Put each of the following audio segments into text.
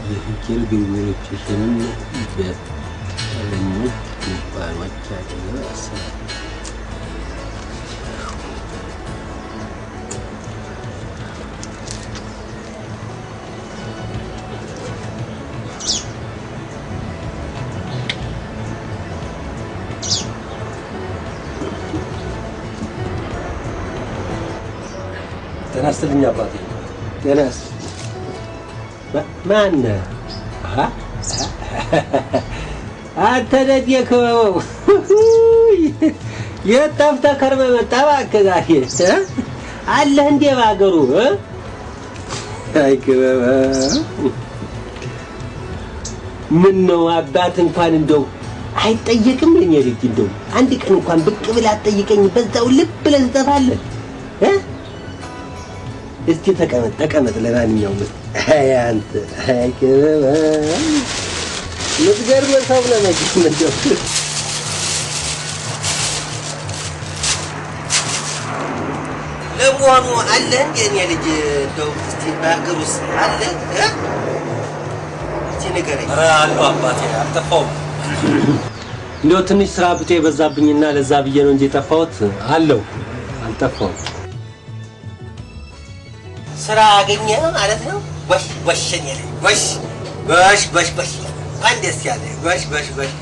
የፍየል ግልገሎችሽንም በእረኞች ድንኳኖች አጠገብ አሰማራ። ጤና ይስጥልኝ አባቴ። ጤና ማነህ? አንተ ነህ ክበበው? የት ጠፍተህ ከርመህ መጣህ? እባክህ ዛሬ አለህ እንዴ በሀገሩ? አይ ክበበው፣ ምን ነው አባት እንኳን እንደው አይጠየቅም? የእኔ ልጅ እንደው አንድ ቀን እንኳን ብቅ ብለህ አትጠይቀኝ። በዛው ልብ ብለህ ትጠፋለህ። እስቲ ተቀመጥ ተቀመጥ። ለማንኛውም አይ አንተ፣ አይ ክበበው፣ የምትገርም ሰው ነህ መቼም እንደው። ለመሆኑ አለህ እንደ የእኔ ልጅ እንደው እስቲ በሀገር ውስጥ አለህ? እስቲ ንገረኝ። ኧረ አለሁ አባቴ፣ አልጠፋሁም። እንደው ትንሽ ስራ ብጤ በዛብኝና ለዛ ብዬ ነው እንጂ የጠፋሁት። አለሁ፣ አልጠፋሁም። ስራ አገኘህ ማለት ነው? ጎሽ ጎሽ፣ የእኔ ልጅ ጎሽ ጎሽ ጎሽ ጎሽ፣ እንኳን ደስ ያለህ። ጎሽ ጎሽ ጎሽ።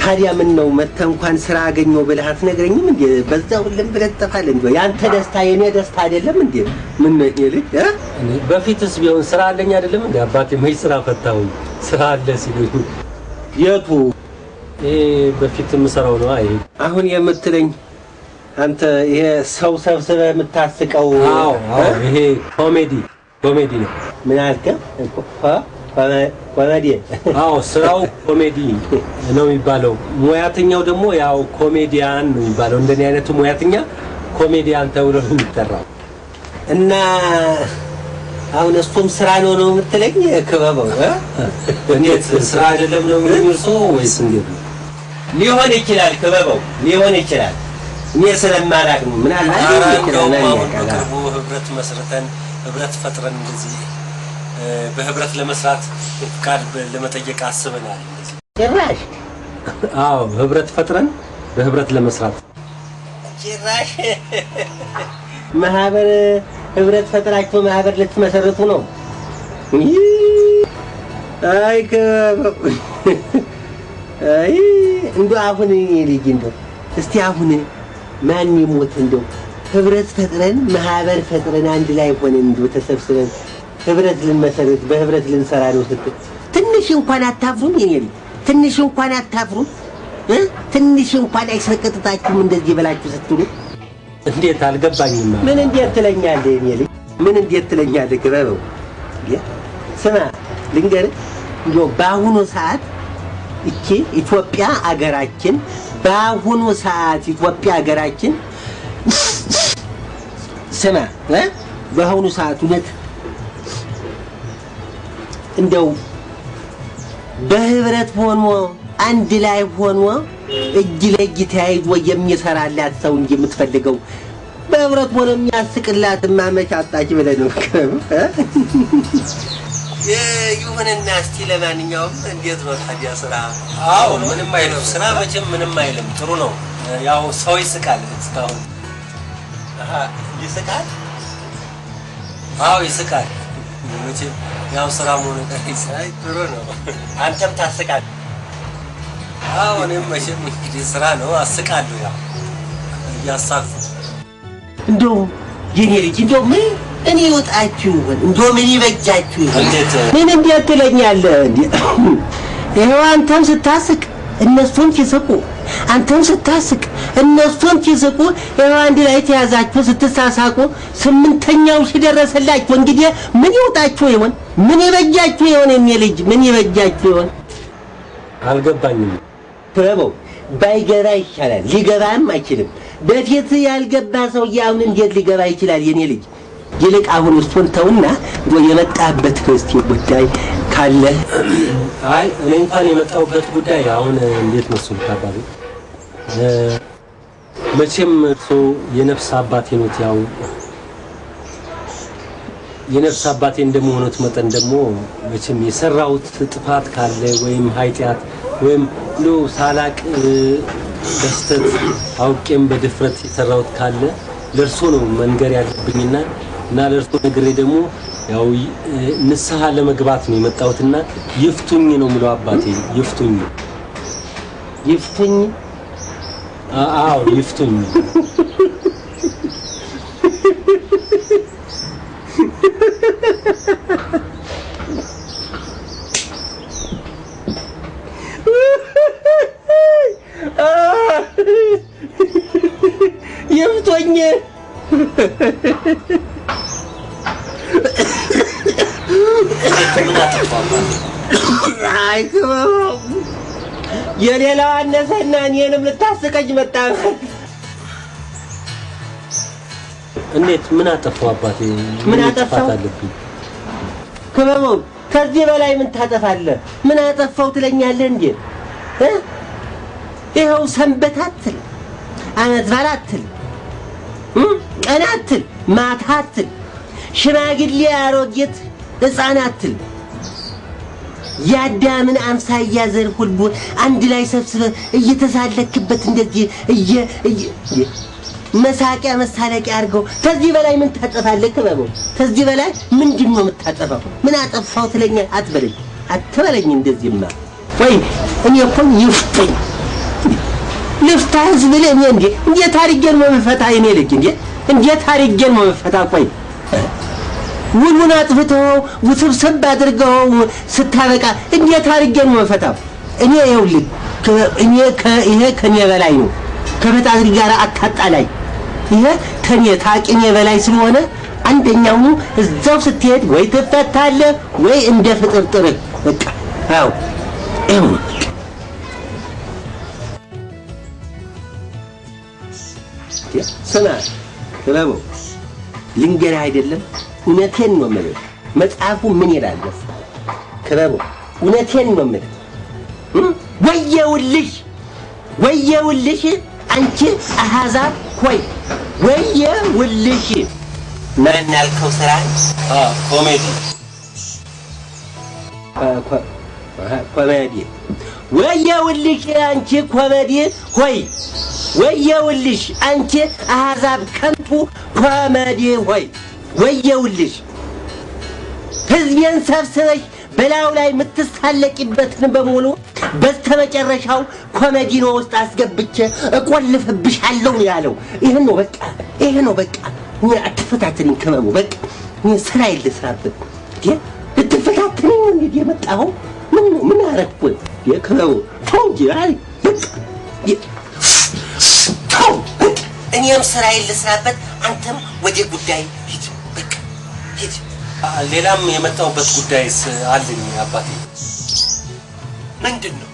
ታዲያ ምን ነው መተህ እንኳን ስራ አገኘሁ ብለህ አትነግረኝም እንዴ? በዛው ልም ብለህ ትጠፋለህ እንዴ? ያንተ ደስታ የኔ ደስታ አይደለም እንዴ? ምን ነው የኔ ልጅ? በፊትስ ቢሆን ስራ አለኝ አይደለም እንዴ አባቴ? መች ስራ ፈታሁኝ? ስራ አለ ሲሉኝ የቱ? ይሄ በፊት የምሰራው ነው። አይ አሁን የምትለኝ አንተ ይሄ ሰው ሰብስበህ የምታስቀው? አዎ አዎ፣ ይሄ ኮሜዲ ኮሜዲ ነው። ምን አልከው? ኮሜዲ? አዎ፣ ስራው ኮሜዲ ነው የሚባለው። ሙያተኛው ደግሞ ያው ኮሜዲያን ነው የሚባለው። እንደኔ አይነቱ ሙያተኛ ኮሜዲያን ተብሎ ነው የሚጠራው። እና አሁን እሱም ስራ ነው ነው የምትለኝ ክበበው? እንዴት ስራ አይደለም ነው የሚሉኝ እርስዎ ወይስ እንዴት ነው? ሊሆን ይችላል ክበበው፣ ሊሆን ይችላል። እኔ ስለማላውቅ ነው። ምናልባት ሊሆን ይችላል። አሁን በቅርቡ ህብረት መስርተን፣ ህብረት ፈጥረን እንደዚህ በህብረት ለመስራት ፍቃድ ለመጠየቅ አስበናል። እንደዚህ ጭራሽ? አዎ፣ ህብረት ፈጥረን በህብረት ለመስራት። ጭራሽ ማህበር፣ ህብረት ፈጥራችሁ ማህበር ልትመሰርቱ ነው? አይ ክበበው፣ አይ እንደው አሁን እኔ ልጅ እንደው እስቲ አሁን ማን ይሞት እንደው ህብረት ፈጥረን ማህበር ፈጥረን አንድ ላይ ሆነን እንደው ተሰብስበን ህብረት ልንመሰርት በህብረት ልንሰራ ነው ስትል ትንሽ እንኳን አታፍሩም? የኔ ልጅ ትንሽ እንኳን አታፍሩም? ትንሽ እንኳን አይሰቀጥጣችሁም እንደዚህ ብላችሁ ስትሉ? እንዴት አልገባኝም። ምን እንዴት ትለኛለህ የኔ ልጅ? ምን እንዴት ትለኛለህ ክበበው? ስማ ልንገርህ፣ እንደው በአሁኑ ሰዓት እቺ ኢትዮጵያ አገራችን፣ በአሁኑ ሰዓት ኢትዮጵያ አገራችን፣ ስማ፣ በአሁኑ ሰዓት እውነት እንደው በህብረት ሆኖ አንድ ላይ ሆኖ እጅ ለእጅ ተያይዞ የሚሰራላት ሰው እንጂ የምትፈልገው በህብረት ሆኖ የሚያስቅላት መች አጣች ብለህ ነው? ይሁንና እስቲ ለማንኛውም እንዴት ነው ታዲያ ስራ? አዎ፣ ምንም አይልም። ስራ መቼም ምንም አይልም። ጥሩ ነው። ያው ሰው ይስቃል እስካሁን። ይስቃል? አዎ ይስቃል። መቼም ያው ስራ መሆኑ ይስቃል። ጥሩ ነው። አንተም ታስቃል? አዎ፣ እኔም መቼም እንግዲህ ስራ ነው፣ አስቃለሁ። ያው እያሳቅኩ። እንደው የኔ ልጅ እንደው ምን እኔ ይወጣችሁ ይሆን? እንደው ምን ይበጃችሁ ይሆን? እንዴት? ምን እንዴት ትለኛለህ? ይኸው አንተም ስታስቅ እነሱም ሲስቁ፣ አንተም ስታስቅ እነሱም ሲስቁ፣ ይኸው አንድ ላይ ተያዛችሁ ስትሳሳቁ 8ኛው ሲደረሰላችሁ እንግዲህ ምን ይወጣችሁ ይሆን? ምን ይበጃችሁ ይሆን? የኔ ልጅ ምን ይበጃችሁ ይሆን? አልገባኝም። ክበበው፣ ባይገባ ይሻላል። ሊገባም አይችልም። በፊት ያልገባ ሰውዬ አሁን እንዴት ሊገባ ይችላል? የኔ ልጅ ይልቅ አሁን እሱን ተውና የመጣበት እስቲ ጉዳይ ካለ። አይ፣ እኔ እንኳን የመጣሁበት ጉዳይ አሁን እንዴት መሰሉት አባቴ፣ መቼም እርስዎ የነፍስ አባቴ ኖት። ያው የነፍስ አባቴ እንደመሆኑት መጠን ደግሞ መቼም የሰራሁት ጥፋት ካለ ወይም ኃጢአት ወይም እንደው ሳላቅ በስተት አውቄም በድፍረት የሰራሁት ካለ ለእርሶ ነው መንገር ያለብኝና እና ለእርሶ ነግሬ ደግሞ ያው ንስሐ ለመግባት ነው የመጣሁትና ይፍቱኝ ነው የምለው አባቴ። ይፍቱኝ። ይፍቱኝ? አዎ ይፍቱኝ። ይፍቱኝ። አይ ክበበው፣ የሌላው አነሰና እኔንም ልታስቀኝ መጣ። እንዴት? ምን አጠፋው አባቴ? ምን አጠፋው? አለብኝ? ክበበው፣ ከዚህ በላይ ምን ታጠፋለህ? ምን አጠፋው ትለኛለህ እንዴ? ይኸው ሰንበት አትል፣ አመት በዓል አትል፣ ቀን አትል፣ ማታ አትል፣ ሽማግሌ አሮጊት ሕፃን አትል፣ የአዳምን አምሳያ ዘር ሁሉ አንድ ላይ ሰብስበህ እየተሳለክበት እንደዚህ መሳቂያ መሳለቂያ አድርገው። ከዚህ በላይ ምን ታጠፋለህ ክበበው? ከዚህ በላይ ምንድን ነው የምታጠፋው? ምን አጠፋው ትለኛለህ? አትበለኝ፣ አትበለኝ እንደዚህማ። ወይ እኔ እኮ ይፍቱኝ ልፍታ ህዝብ ልህ እኔ እንዴ እንዴት አድርጌ ነው የምፈታ? የኔ ልጅ እንዴ እንዴት አድርጌ ነው የምፈታ? ቆይ ውሉን አጥፍተው ውስብስብ አድርገው ስታበቃ እንዴት አድርጌ ነው የምፈታው? እኔ ይኸውልህ እኔ ይሄ ከኔ በላይ ነው። ከፈጣሪ ጋር አታጣላኝ። ይሄ ከኔ ታቂኔ በላይ ስለሆነ አንደኛው እዛው ስትሄድ ወይ ትፈታለህ ወይ እንደ ፍጥርጥርህ በቃ። አዎ ይኸው ስማ ክበበው፣ ልንገርህ አይደለም እውነቴን ነው የምልህ። መጽሐፉ ምን ይላል መሰለህ ክበበው? እውነቴን ነው የምልህ። ወየውልሽ ወየውልሽ አንቺ አሕዛብ ሆይ ወየውልሽ። ማን ያልከው ስራ? ኮሜዲ። ኮሜዲ። ወየውልሽ አንቺ ኮሜዲ ሆይ፣ ወየውልሽ አንቺ አሕዛብ ከንቱ ኮሜዲ ሆይ፣ ወየውልሽ ሕዝቤን ሰብስበሽ በላዩ ላይ የምትሳለቂበትን በሙሉ በስተመጨረሻው ኮሜዲኖ ውስጥ አስገብቼ እቆልፍብሻለሁ ነው ያለው። ይሄ ነው በቃ፣ ይሄ ነው በቃ። እኔ አትፈታተነኝ ክበበው፣ በቃ እኔ ስራዬን ልስራበት። እንዴ ልትፈታተነኝ ነው እንዴ የመጣኸው? ምን ነው ምን አደረኩ? ክበበው ተው እንጂ። አይ በቃ ተው። እኔም ስራዬን ልስራበት፣ አንተም ወደ ጉዳይ ሂድ። በቃ ሂድ። ሌላም የመጣሁበት ጉዳይስ አለኝ አባቴ። ምንድን ነው?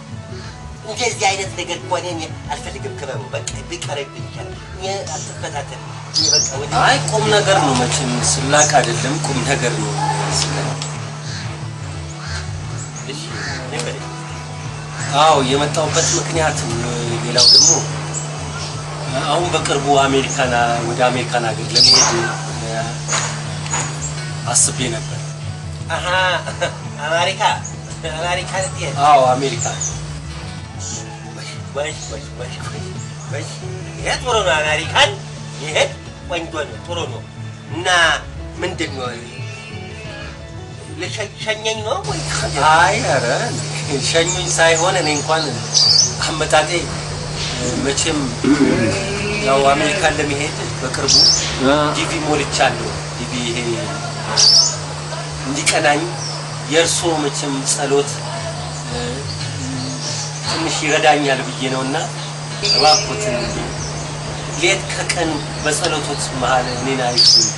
እንደዚህ አይነት ነገር ከሆነ እኔ አልፈልግም ክበበው። በቃ ቢቀርብኝ ይሻላል። እኔ አትፈታተን። እኔ በቃ ወደ አይ ቁም ነገር ነው መቼም፣ ስላቅ አይደለም ቁም ነገር ነው። እሺ ንገረኝ። አዎ የመጣሁበት ምክንያት ሌላው ደግሞ አሁን በቅርቡ አሜሪካና ወደ አሜሪካን ሀገር ለመሄድ አስቤ ነበር። አሃ አሜሪካ አሜሪካ ልትሄድ? አዎ አሜሪካ። ወይ ወይ ወይ ወይ ይሄ ጥሩ ነው። አሜሪካን ይሄ ቆንጆ ነው፣ ጥሩ ነው። እና ምንድን ነው ልሸኘኝ ነው ወይ? አይ ኧረ ሸኙኝ ሳይሆን እኔ እንኳን አመጣጤ መቼም ያው አሜሪካን ለመሄድ በቅርቡ DV ሞልቻለሁ። DV ይሄ እንዲቀናኝ የእርሶ መቼም ጸሎት ትንሽ ይረዳኛል ብዬ ነውና እባክዎትን ሌት ከቀን በጸሎቶት መሀል እኔን አይርሱኝ፣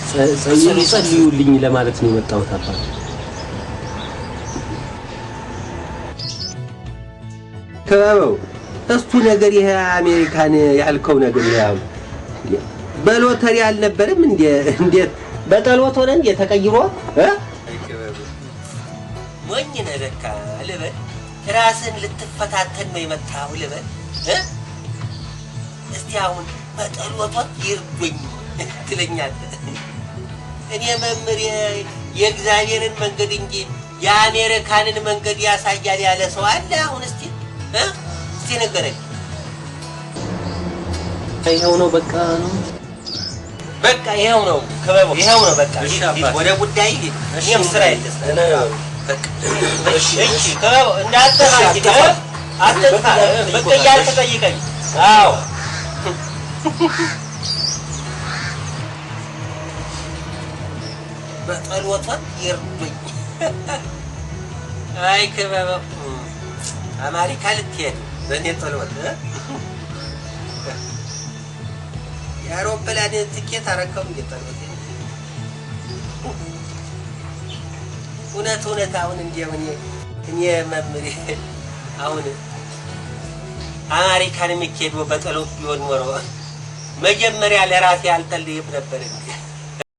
ጸልዩልኝ ለማለት ነው የመጣሁት አባት። ክበበው እሱ ነገር ይሄ አሜሪካን ያልከው ነገር ያው በሎተሪ አልነበረም እንዴ? እንዴት በጠሎት ሆነ እንዴ ተቀይሮ? ሞኝ ነህ ለካ ልበል። ራስን ልትፈታተን ነው የመጣኸው ልበል። እስቲ አሁን በጠሎቷ ይርዱኝ ትለኛለህ። እኔ መምህር የእግዚአብሔርን መንገድ እንጂ የአሜሪካንን መንገድ ያሳያል ያለ ሰው አለ? አሁን እስቲ እስቲ ንገረኝ። ይኸው ነው በቃ ነው። በቃ ይኸው ነው ክበቡ፣ ይኸው ነው በቃ። ወደ ጉዳይ ሂድ። እኔም ስራ የለስም። በቃ እሺ፣ ክበቡ እንዳትጠፋ፣ አትጥፋ። ብቅ እያልክ ጠይቀኝ። አዎ በጸሎቷ ይርዱኝ። አይ ክበበው አሜሪካ ልትሄድ በእኔ ጸሎት የአውሮፕላን ትኬት አረከው እንዴ ጸሎት። እውነት እውነት አሁን እንዲያው እኔ መምህሬ አሁን አሜሪካን የሚኬደው በጸሎት ቢሆን ኖሮ መጀመሪያ ለራሴ አልጸልይም ነበር እንዴ?